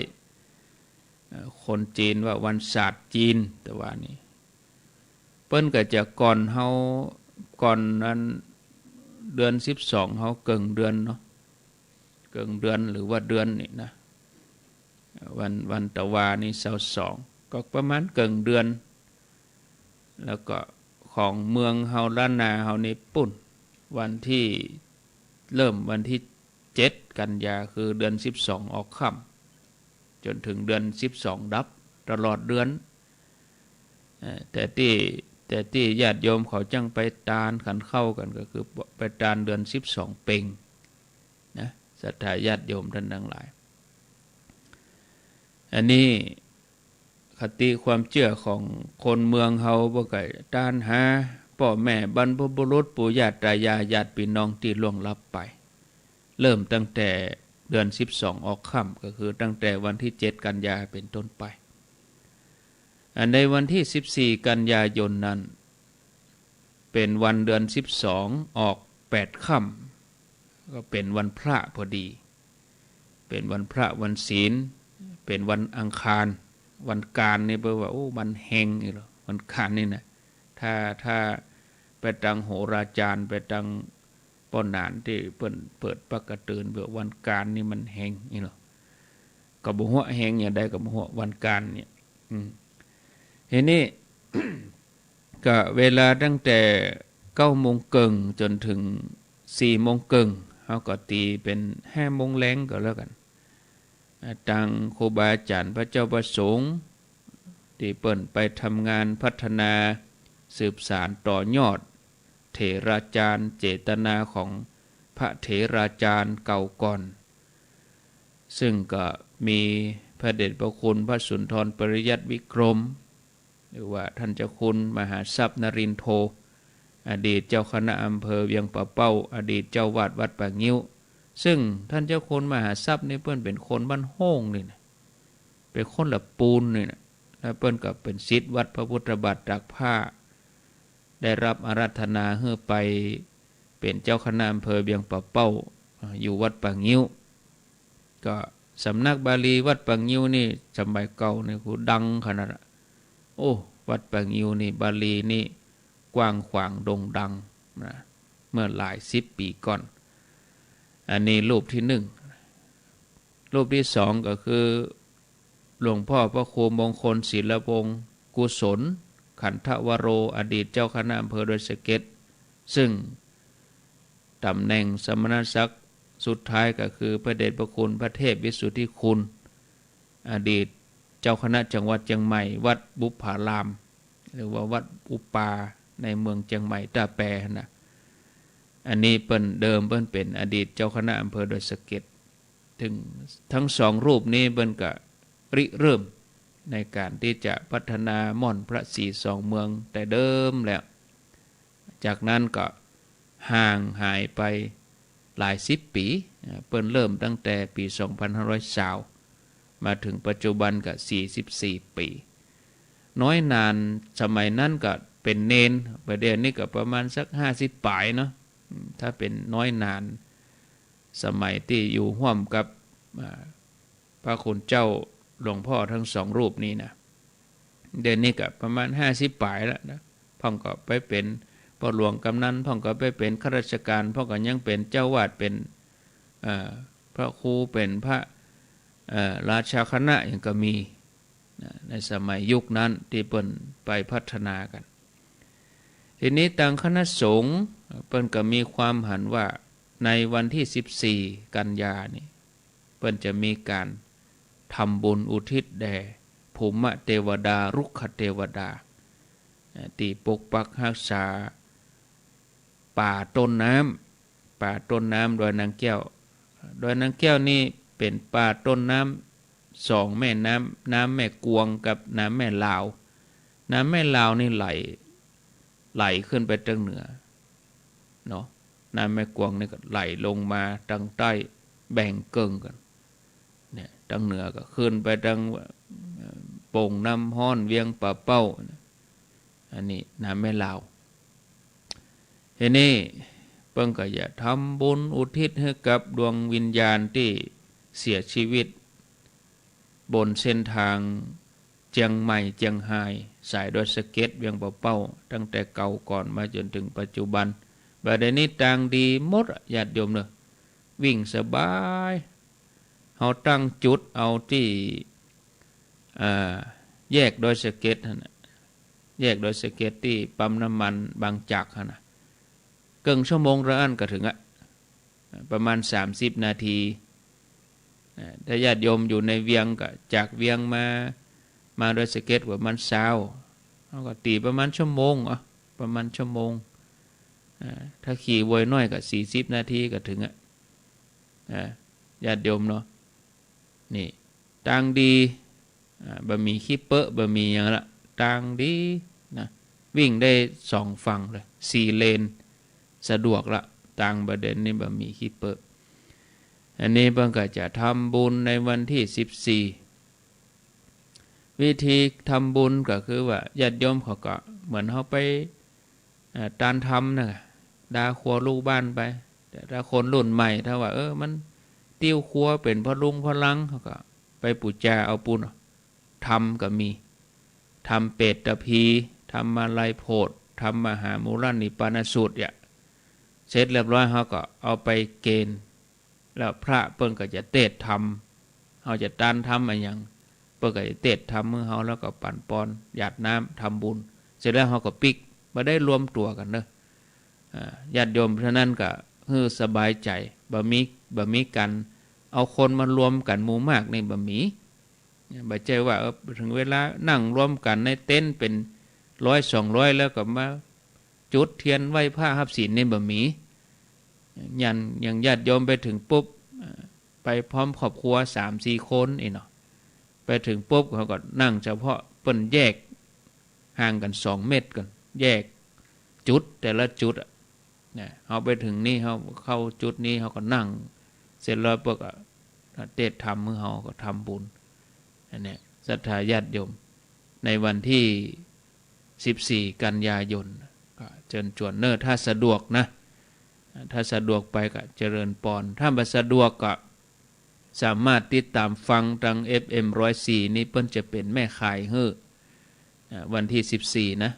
เอ่อ คนจีนว่าวันศาสตร์จีน ตะวานี่ เปิ้นก็จะก่อนเฮา ก่อนนั้น เดือนสิบสองเฮาเกิ่งเดือนเนาะ เกิ่งเดือนหรือว่าเดือนนี่นะ วัน วันตะวานี่ซาวสอง ก็ประมาณเกิ่งเดือน แล้วก็ของเมืองเฮาล้านนาเฮานี่ปู้น วันที่ เริ่มวันที่เจ็ดกันยา คือเดือนสิบสองออกค่ำ จ๋นเถิงเดือนสิบสองดับ ตลอดเดือน เอ่อ แต่ตี้ แต่ตี้ญาติโยมเขาจั้งไปตานขันข้าวกั๋น ก็คือไปตานเดือนสิบสองเป็งนะ ศรัทธาญาติโยมต้านตังหลาย อันนี้คติความเจื้อของคนเมืองเฮา บ่ใก้ตานหาป้อแม่บรรพบุรุษ ปู่ย่าต๋ายาย ญาติปี้น้องตี้ล่วงลับไป เริ่มตั้งแต่เดือนสิบสองออกค่ำ ก็คือตั้งแต่วันที่เจ็ดกันยาเป๋นต้นไป อันในวันที่สิบสี่กันยายนนั้น เป๋นวันเดือนสิบสองออกแปดค่ำ ก็เป๋นวันพระพอดี เป๋นวันพระวันศีล เป๋นวันอังคาร วันกานนี่เปิ้นว่า โอ้ วันเฮงอีหลอ วันกานนี่นะ ถ้า ถ้าไปตางโหราจารย์ ไปตางป้อหนานตี้เปิ้นเปิดปากกาเตือน เปิ้นว่าวันกานนี่มันเฮงอีหลอ ก็บ่ฮู้เฮงอย่างใด ก็บ่ฮู้วันกานเนี่ย อืม ทีนี้ ก็เวลาตั้งแต่เก้าโมงเกิ่งจ๋นเถิงสี่โมงเกิ่ง เฮาก็ตี๋เป๋นห้าโมงแลงก็แล้วกั๋น อ่า ตางครูบาอาจ๋ารย์พระเจ้าพระสงฆ์ ตี้เปิ้นไปทำงานพัฒนาสืบสานต่อยอดเถราจารย์เจตนาของพระเถราจารย์เก่าก่อน ซึ่งก็มีพระเดชพระคุณพระสุนทรปริยัติวิกรม หรือว่าท่านเจ้าคุณมหาทรัพย์นรินทโธ อดีตเจ้าคณะอำเภอเวียงป่าเป้า อดีตเจ้าอาวาสวัดป่างิ้ว ซึ่งท่านเจ้าคุณมหาทรัพย์นี่เปิ้นเป๋นคนบ้านโฮ่งนี่นะ เป๋นคนละปูนนี่นะ แล้วเปิ้นก็เป๋นศิษย์วัดพระพุทธบาทตากผ้า ได้รับอาราธนาหื้อไปเป๋นเจ้าคณะอำเภอเวียงป่าเป้า อยู่วัดป่างิ้ว ก็สำนักบาลีวัดป่างิ้วนี่สมัยเก่านี่ โห ดังขนาดอะ โอ้ วัดป่างิ้วนี่บาลีนี่กว้างขวางโด่งดังนะ เมื่อหลายสิบปี๋ก่อน อันนี้รูปตี้หนึ่ง รูปตี้สองก็คือ หลวงพ่อพระครูมงคลศิลวงศ์ กุศลขันธวโร อดีตเจ้าคณะอำเภอดอยสะเก็ด ซึ่งต๋ำแหน่งสมณศักดิ์สุดท้ายก็คือพระเดชพระคุณพระเทพวิสุทธิคุณ อดีตเจ้าคณะจังหวัดเจียงใหม่ วัดบุปผาราม หรือว่าวัดอุปา ในเมืองเจียงใหม่ต้าแปนะ อันนี้เปิ้นเดิมเปิ้นเป๋นอดีตเจ้าคณะอำเภอดอยสะเก็ด ซึ่งตึงสองรูปนี้เปิ้นก็ริเริ่มในก๋านตี้จะพัฒนาม่อนพระศรีสองเมืองแต่เดิมแล้ว จากนั้นก็ห่างหายไปหลายสิบปี๋ เปิ้นเริ่มตั้งแต่ปี๋สองพันห้าร้อยซาว มาเถิงปัจจุบันก็สี่สิบสี่ปี๋ น้อยหนานสมัยนั้นก็เป๋นเณร บ่าเดี่ยวนี้ก็ประมาณสักห้าสิบป๋ายเนาะ ถ้าเป๋นน้อยหนาน สมัยตี้อยู่ฮ่วมกับ อ่า พระคุณเจ้าหลวงพ่อตึงสองรูปนี้นะ เดี่ยวนี้ก็ประมาณห้าสิบป๋ายแล้วนะ พ่องก็ไปเป๋นป้อหลวงกำนัน พ่องก็ไปเป๋นข้าราชก๋าน พ่องก็ยังเป๋นเจ้าอาวาส เป๋น เอ่อ พระครู เป๋นพระ เอ่อ ราชาคณะหยังก็มี นะ ในสมัยยุคนั้นตี้เปิ้นไปพัฒนากั๋น ทีนี้ตางคณะสงฆ์เปิ้นก็มีความหันว่าในวันตี้สิบสี่กันยานี่ เปิ้นจะมีก๋านทำบุญอุทิศแด่ภูมิเตวดา รุกขเตวดา เอ่อ ตี้ปกปักฮักษา ป่าต้นน้ำ ป่าต้นน้ำดอยนางแก้ว ดอยนางแก้วนี่เป๋นป่าต้นน้ำสองแม่น้ำ น้ำแม่กวงกับน้ำแม่ลาว น้ำแม่ลาวนี่ไหล ไหลขึ้นไปตางเหนือเนาะ น้ำแม่กวงนี่ก็ไหลลงมาตางใต้แบ่งเกิ่งกั๋น เนี่ย ตางเหนือก็ขึ้นไปตาง เอ่อ โป่งน้ำฮ้อน เวียงป่าเป้า อันนี้น้ำแม่ลาว ทีนี้เปิ้นก็จะทำบุญอุทิศหื้อกับดวงวิญญาณตี้เสียชีวิต บนเส้นตางเจียงใหม่ เจียงฮาย สายดอยสะเก็ด เวียงป่าเป้า ตั้งแต่เก่าก่อนมาจ๋นเถิงปัจจุบัน บ่าเดี่ยวนี้ตางดีหมดอะ ญาติโยมเน่อ วิ่งสบาย เฮาตั้งจุดเอาตี้ อ่า แยกดอยสะเก็ดหั้นน่ะ แยกดอยสะเก็ดตี้ปั๊มน้ำมันบางจากหั้นน่ะ เกิ่งชั่วโมงเต้าอั้นก็เถิงอะ ประมาณสามสิบนาที อ่า ถ้าญาติโยมอยู่ในเวียงก็จากเวียงมา มาดอยสะเก็ดประมาณซาว เฮาก็ตี๋ประมาณชั่วโมง เอ้อ ประมาณชั่วโมง อ่า ถ้าขี่โวยน้อยก็สี่สิบนาทีก็เถิงอะ อ่า ญาติโยมเนาะ นี่ ตางดี อ่า บ่มีขี้เป๊อะ บ่มีหยังละ ตางดีนะ วิ่งได้สองฝั่งเลย สี่เลน สะดวกละ ตางบ่าเดี่ยวนี้บ่มีขี้เป๊อะ อันนี้เปิ้นก็จะทำบุญในวันตี้สิบสี่ วิธีทำบุญก็คือว่าญาติโยมเขาก็เหมือนเฮาไป เอ่อ ตานธรรมน่ะ ดาครัวลูกบ้านไป แต่ถ้าคนรุ่นใหม่ ถ้าว่า เออ มันติวครัวเป๋นพ่อลุงพ่อลัง เขาก็ไปปู๋จาเอาปู้น ธรรมก็มี ธรรมเปตตภี ธรรมาลัยโผด ธรรมมหามูลนิปปานสูตรเนี่ย เสร็จเรียบร้อย เขาก็เอาไปเกณฑ์ แล้วพระเปิ้นก็จะเตสน์ธรรม เฮาจะตานธรรมอะหยัง เปิ้นก็จะเตสน์ธรรมหื้อเฮา แล้วก็ปั๋นปอน หยาดน้ำ ทำบุญ เสร็จแล้วเฮาก็ปิ๊ก บ่ได้รวมตั๋วกั๋นเน่อ อ่า ญาติโยมเต้านั้นก็หื้อสบายใจ๋ บ่มี บ่มีก๋านเอาคนมารวมกั๋นหมู่มากนี่บ่มี บ่ใจ้ว่า เออ เถิงเวลานั่งรวมกั๋นในเต็นท์เป๋นร้อยสองร้อย แล้วก็มาจุดเตียนไหว้พระฮับศีลนี่บ่มี อย่าง อย่างญาติโยมไปเถิงปุ๊บ เอ่อ ไปพร้อมครอบครัวสามสี่คนอี้เนาะ ไปเถิงปุ๊บ เขาก็นั่งเฉพาะ เปิ้นแยกห่างกั๋นสองเมตรก่อน แยกจุดแต่ละจุดอะ เนี่ย เฮาไปเถิงนี่ เฮาเข้าจุดนี้ เฮาก็นั่ง เสร็จแล้วเปิ้นก็เตสน์ธรรมหื้อเฮา ก็ทำบุญ อันเนี้ย ศรัทธาญาติโยม ในวันตี้สิบสี่กันยายน ก็เจิญจวนเน่อ ถ้าสะดวกนะ ถ้าสะดวกไปก็เจริญปอน ถ้าบ่สะดวกก็สามารถติดต๋ามฟังตาง เอฟเอ็ม ร้อยสี่ นี่ เปิ้นจะเป๋นแม่ข่ายหื้อ อ่า วันตี้สิบสี่นะ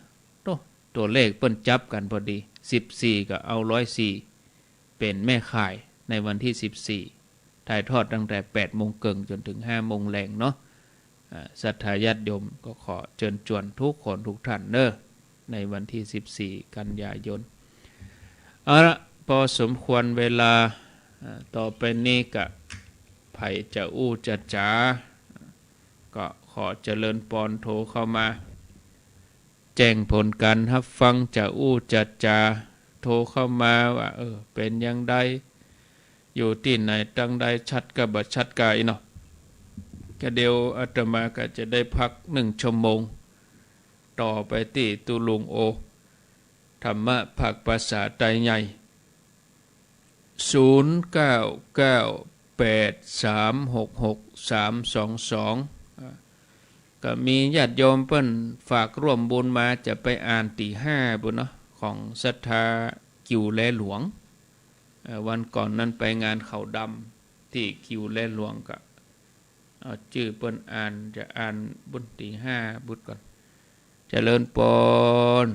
โต้ ตั๋วเลขเปิ้นจับกั๋นพอดี สิบสี่ก็เอาร้อยสี่ เป๋นแม่ข่ายในวันตี้สิบสี่ ถ่ายทอดตั้งแต่แปดโมงเกิ่งจ๋นเถิงห้าโมงแลงเนาะ อ่า ศรัทธาญาติโยมก็ขอเจิญจวนกู้คนกู้ต้านเน่อ ในวันตี้สิบสี่กันยายน เอาละ พอสมควรเวลา อ่า ต่อไปนี้ก็ใผจะอู้จะจ๋า ก็ขอเจริญปอนโทรเข้ามา แจ้งผลก๋านฮับฟัง จะอู้จะจ๋า โทรเข้ามาว่า เออ เป๋นอย่างใด อยู่ตี้ไหน ตางใด ชัดก้าบ่ชัดก้าอี้เนาะ ก็เดี๋ยวอาตมาก็จะได้พักหนึ่งชั่วโมง ต่อไปตี้ตุ๊ลุงโอ ธรรมะภาคภาษาไตใหญ่ ศูนย์เก้าเก้าแปดสามหกหกสามสองสอง อ่า ก็มีญาติโยมเปิ้นฝากร่วมบุญมา จะไปอ่านตี๋ห้าปู้นเนาะ ของศรัทธากิ่วแลหลวง เอ่อ วันก่อนนั้นไปงานขาวดำตี้กิ่วแลหลวง ก็เอาจื้อเปิ้นอ่าน จะอ่านบุญตี๋ห้าบุญก่อน เจริญปอน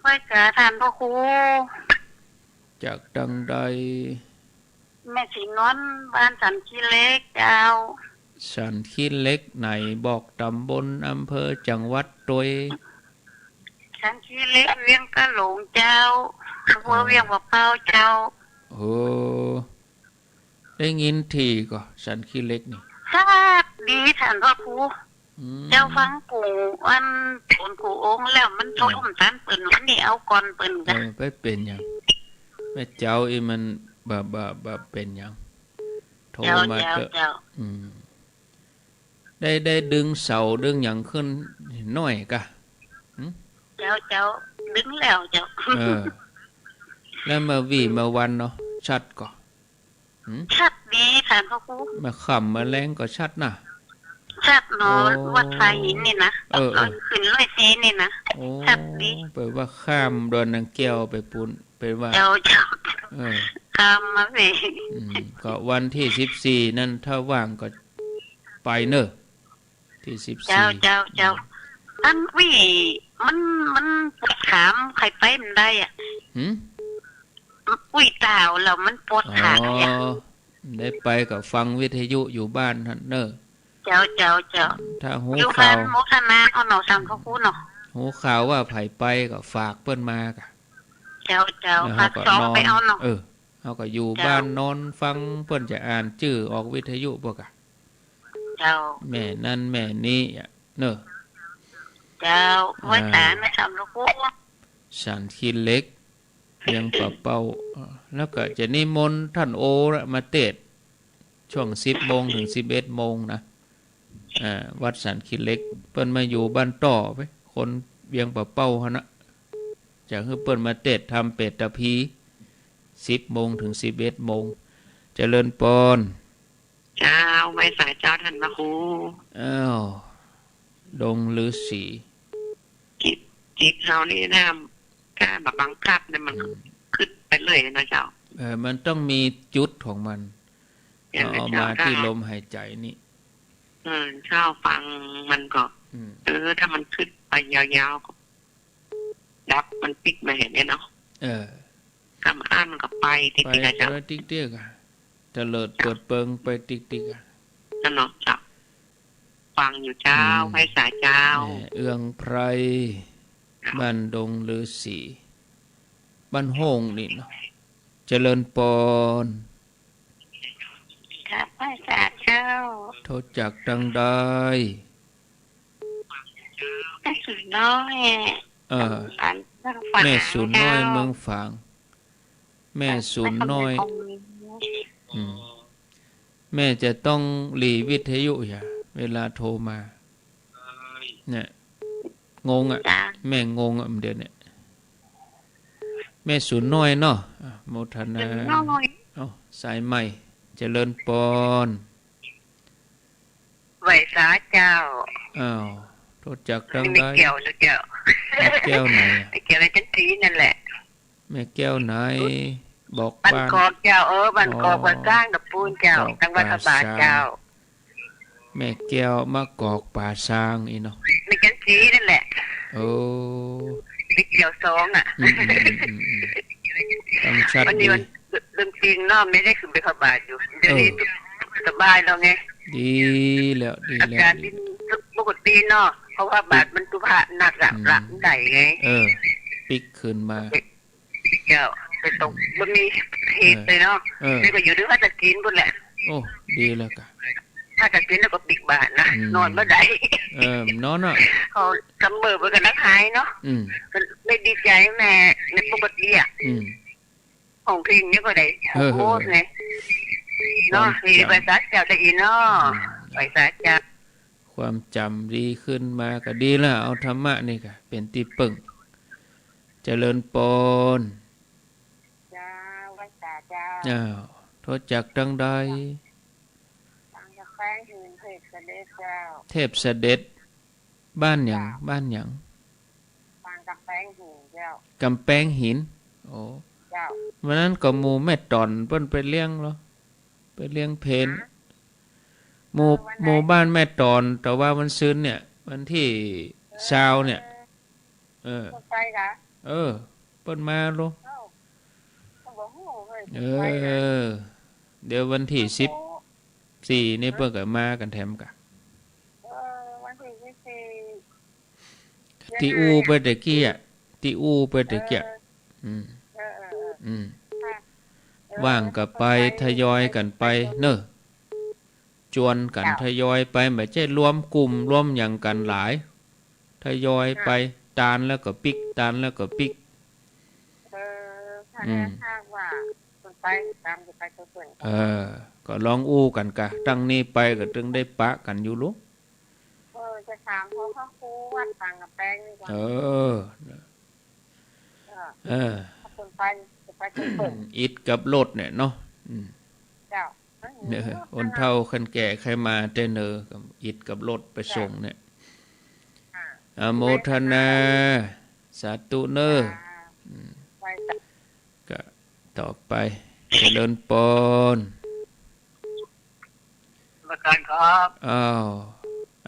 ไหว้เจ้าต้านพระครู จากตางใด แม่ศรีนวล บ้านสันขี้เหล็กเจ้า สันขี้เหล็กไหน บอกต๋ำบล อำเภอ จังหวัดตวย สันขี้เหล็ก เวียงกะโหลงเจ้า อำเภอ อ๋อ เวียงป่าเป้าเจ้า โอ้ ได้ยินถี่ก่อ สันขี้เหล็กนี่ ทราบดีต้านพระครู อืม เจ้าฟังกูอันศูนย์กูองค์แล้วมันโทร เออ บ่ตันเปิ้น วันนี้เอาก่อนเปิ้น เออ บ่เป๋นหยัง แม่เจ้าอี้มันบ่ บ่ บ่เป๋นหยัง โทรมาเต๊อะ เจ้า เจ้า อืม ได้ ได้ดึงเสาดึงหยังขึ้นหน้อยก่ะ หึ เจ้า เจ้า ดึงแล้วเจ้า เออ แล้วเมื่อวี้เมื่อวันเนาะ ชัดก่อ หืม ชัดดีค่ะพระครู เมื่อค่ำเมื่อแลงก็ชัดนะ ชัดเนาะ โอ้ วัดสายหินนี่นะ เออ เออ ตอนขึ้นร้อยสี่นี่นะ โอ้ ชัดดี แปลว่าข้ามดอนนางแก้วไปปู๊น แปลว่า เจ้า เจ้า เออ ข้ามมาเลย อืม ก็วันที่สิบสี่นั้น ถ้าว่างก็ไปเนอะ ที่สิบสี่ เจ้า เจ้า เจ้า อันวี้มัน มันปวดขา ใค่อยไปบ่ได้อะ หืม วี้ตาวแล้วมันปวดขา อ๋อ อะ ได้ไปก็ฟังวิทยุอยู่บ้านหั้นเนอะ เจ้า เจ้า เจ้า ถ้าหู อยู่บ้าน ข่าว โมทนาเอาเนาะ ตามพระครูเนาะ หูข่าวว่าใผไปก็ฝากเปิ้นมากะ เจ้า เจ้า แล้ว ฝาก เฮาก็ ซอง นอน ไปเอาเนาะ เออ เฮาก็อยู่ เจ้า บ้านนอนฟัง เปิ้นจะอ่านจื้อออกวิทยุบ่กะ เจ้า แม่นั้นแม่นี้อะเนอะ เจ้า อ่า ไหว้สานะเจ้าพระครู สันขี้เหล็ก เวียงป่าเป้า แล้วก็จะนิมนต์ต้านโอละมาเตสน์ ช่วงสิบโมงถึงสิบเอ็ดโมงนะ อ่า วัดสันขี้เหล็ก เปิ้นมาอยู่บ้านต่อไป คนเวียงป่าเป้าหั้นนะ จะหื้อเปิ้นมาเตสน์ธรรมเปตพี สิบโมงถึงสิบเอ็ดโมง เจริญปอน เจ้า ไหว้สาเจ้าต้านพระครู อ้าว ดงฤๅษี จิต จิตเฮานี่นะ ถ้าบ่บังคับเนี่ยมัน อืม ขึ้นไปเลยนะเจ้า เออ มันต้องมีจุดของมัน อย่างนั้น เอามา เจ้า ตี้ลมหายใจ๋นี่ เออ เจ้าฟังมันก็ อืม เออ ถ้ามันขึ้นไปยาวๆ ก็ดับ มันปิ๊กมาหั้นเนี่ยเนาะ เออ กำอั้นมันก็ไปติ๊กๆ อะเจ้า ไปติ๊กๆ อะ เตลิดเปิดเปิงไปติ๊กๆ อะ นั่นเนาะเจ้า ฟังอยู่เจ้า อืม ไหว้สาเจ้า แม่เอื้องไพร เจ้า บ้านดงฤๅษี บ้านโฮงนี่เนาะ เจริญปอน ครับ ไหว้สาเจ้า โทรจากตังใด แม่สูน้อย เออ อัน เมืองฝาง แม่สูน้อย เจ้า เมืองฝาง แม่สูน้อย ครับ อืม แม่จะต้องหลีวิทยุอย่า เวลาโทรมา เนี่ย งงอะ จ้ะ แม่งงอะ เดี๋ยวเนี่ย แม่สูน้อยเนาะ อ่ะ โมทนา สูน้อย เอ้า สายใหม่ เจริญปอน ไหว้สาเจ้า อ้าว โทรจากตังใด แม่แก้วนะเจ้า แม่แก้วไหนอะ แม่แก้วในจันทรีนั่นแหละ แม่แก้วไหน บอก บ้าน บ้านกอกเจ้า เออ บ้านกอก อ๋อ ป่าซางตะปูนเจ้า กอก ตังวัดพระบาทเจ้า ป่าซาง แม่แก้วมะกอกป่าซางอี้เนาะ ในจันทรีนั่นแหละ โอ้ ในแก้วสองอะ อืม อืม อืม อืม ตั้งชัดดี วันนี้วันเดือนจริงเนาะ แม่ได้ขึ้นไปพระบาทอยู่ เดี๋ยวนี้ เออ สบายแล้วไง ดีแล้ว ดีแล้ว อาการดี ปกติเนาะ เพราะว่าบาทมันตุพะหนักอะ อืม ละบ่ได้ไง เออ ปิ๊กขึ้นมา เจ้า ไปตก อืม บ่มีเหตุเลยเนาะ เออ เออ แม่ก็อยู่ด้วยพระตะกินพู้นแหละ โอ้ ดีแล้วกะ พระตะกินแล้วก็ปิ๊กบาทนะ อืม นอนบ่ได้ เออ นอนอะ เขาเสมอไปกับนักหายเนาะ อืม ก็เลยดีใจ๋แม่ ในปกติอะ อืม ฮ้องเพลงนี่ก็ได้ เออ โพสต์ไง เนาะ ความจ๋ำ มีไหว้สาเจ้าได้อีกเนาะ อืม ไหว้สาเจ้า ความจ๋ำดีขึ้นมาก็ดีแล้ว เอาธรรมะนี่กะเป๋นตี้เปิ้ง เจริญปอน เจ้า ไหว้สาเจ้า อ้าว โทรจากตังใด ฟังจากแป้งหินเทพเสด็จเจ้า เทพเสด็จ บ้านหยัง เจ้า บ้านหยัง ฟังกำแพงหินเจ้า กำแพงหิน โอ้ เจ้า วันนั้นก็หมู่แม่ต๋อนเปิ้นไปเลี้ยงเหรอ ไปเลี้ยงเพล ฮะ หมู่ เออ วันไหน หมู่บ้านแม่ต๋อน แต่ว่าวันซืนเนี่ย วันตี้ เออ ซาวเนี่ย เออ เปิ้นไปกะ เออ เปิ้นมาโล เอ้า ก็บ่ฮู้เว้ย เออ เปิ้นไปกะ เดี๋ยววันตี้ โอ้โห สิบสี่นี่ ฮะ เปิ้นก็มากั๋นแถมกะ เออ วันตี้ สิบสี่ ตี้อู้ไปตะกี้อะ ตี้อู้ไปตะกี้อะ เออ อืม เออ เออ เออ อืม ค่ะ เออ ว่างก็ไป เปิ้นไป ทยอยกั๋นไปเนอะ จวนกั๋น เจ้า ทยอยไป บ่ใจ้รวมกลุ่มรวมหยังกั๋นหลาย ทยอยไป ค่ะ ตานแล้วก็ปิ๊ก ตานแล้วก็ปิ๊ก เออ ถ้า อืม ถ้าว่าเปิ้นไป ตามจะไปเปิ้น เออ ก็ลองอู้กั๋นกะ ตังนี้ไปก็ตึงได้ปะกั๋นอยู่ลูก เออ จะถามเขา พระครูวัดปางกำแพงนี่ก่อน เออ เออ เออ ถ้าเปิ้นไปจะ ไปขนส่ง อิฐกับรถเนี่ยเนาะ อืม เจ้า เออ คนเฒ่าคนแก่ใค่มาแต่เนอ อิฐกับรถไปส่งเนี่ย เจ้า อ่า อนุโมทนา สาธุเนอ อ่า อืม ไปจ้ะ ก็ต่อไป เจริญปอน อาจารย์ครับ อ้าว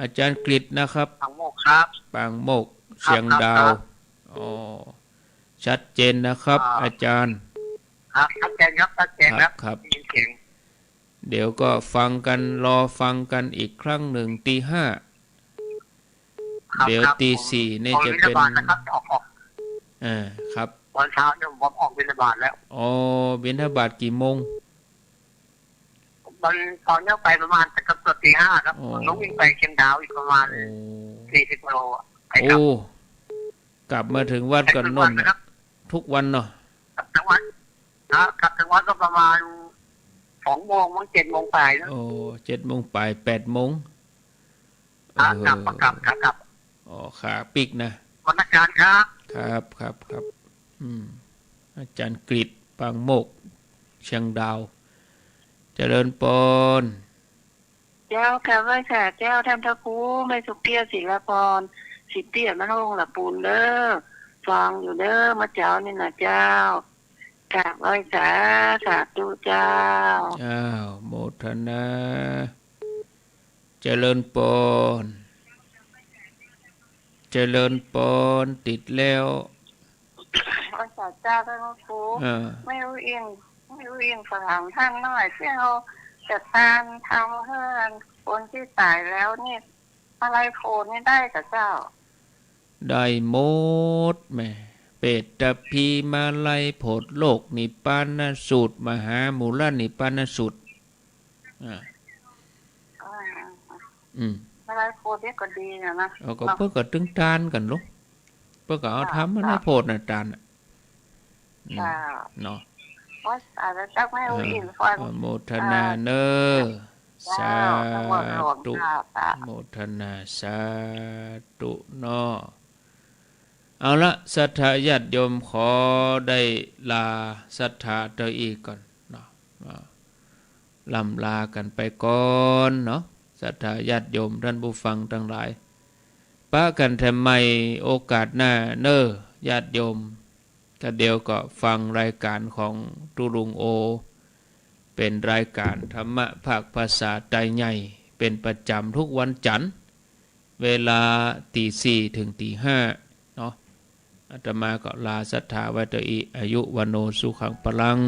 อาจารย์กฤษนะครับ ปางโมกข์ครับ ปางโมกข์ ครับ เชียงดาว ครับ อ๋อ ชัดเจนนะครับ ครับ อาจารย์ ครับ ชัดเจนครับ ชัดเจนครับ ครับ ครับ ได้ยินเสียง เดี๋ยวก็ฟังกัน รอฟังกันอีกครั้งหนึ่งตีห้า ครับ เดี๋ยว ครับ ตีสี่ นี่ ผม จะเป็น บิณฑบาตนะครับ จะออก ออก อ่า ครับ ตอนเช้าเนี่ยผมออกบิณฑบาตแล้ว อ๋อ บิณฑบาตกี่โมง มันตอนเนี้ยไปประมาณเกือบตีห้าครับ อ๋อ ผมต้องวิ่งไปเชียงดาวอีกประมาณ โอ้ สี่สิบกิโลอะ ไปกลับ โอ้ กลับมาถึงวัดก็โน่น ไปถึงวัดนะครับ ทุกวันเนาะ กลับถึงวัด ครับ กลับถึงวัดก็ประมาณสองโมงมั้ง เจ็ดโมงปลายนะ โอ้ เจ็ดโมงปลาย แปดโมง ครับ เออ กลับ กลับ กลับ กลับ อ๋อ ขาปิ๊กนะ วันอังคารครับ ครับ ครับ ครับ อืม อาจารย์กฤษ ปางโมกข์ เชียงดาว เจริญปอน เจ้า ค่ะ ไหว้สาเจ้า ท่านพระครู แม่สุเปี้ย ศิลาพร ศิเปี้ย มันลงละปูนเด้อ ฟังอยู่เด้อ เมื่อเจ๊านี่นะเจ้า กราบไหว้สา สาธุเจ้า อ้าว โมทนา เจริญปอน เจริญปอน ติดแล้ว ไหว้สาเจ้า ท่านพระครู เออ แม่อุอิน แม่อุอิน ฝากถามท่านหน่อย เจ้าจะตานทำหื้อคนตี้ต๋ายแล้วนี่ มาลัยโผดนี่ได้ก่อเจ้า ได้หมดแม่ เปตตะพี มาลัยโผดโลก นิพพานสูตร มหามูลนิพพานสูตร อ่า อ่า อืม มาลัยโผดนี่ก็ดีนะนะ เอาก็ เนาะ เปิ้นก็ตึงตานกั๋นลูก เปิ้นก็เอา ค่ะ ทำมาลัยโผดน่ะ ตานน่ะ อืม ค่ะ เนาะ โอ๊ย ต๋ายแล้วเจ้า แม่อุอิน เออ ฟัง อนุโมทนา อ่า เนอ เจ้า สาธุ อนุโมทนา สาธุเนาะ เอาละ ศรัทธาญาติโยม ขอได้ลาศรัทธาเต้าอี้ก่อนเนาะ อ่า ล่ำลากั๋นไปก่อนเนาะ ศรัทธาญาติโยม ท่านผู้ฟังตังหลาย ปะกั๋นแถมใหม่โอกาสหน้าเน่อ ญาติโยม ก็เดี๋ยวก็ฟังรายก๋านของตุ๊ลุงโอ เป๋นรายก๋านธรรมะภาคภาษาไตใหญ่ เป๋นประจ๋ำทุกวันจั๋นทร์ เวลาตีสี่เถิงตีห้าเนาะ อาตมาก็ลาศรัทธาไว้เต้าอี้ อายุ วัณโณ สุขัง พลัง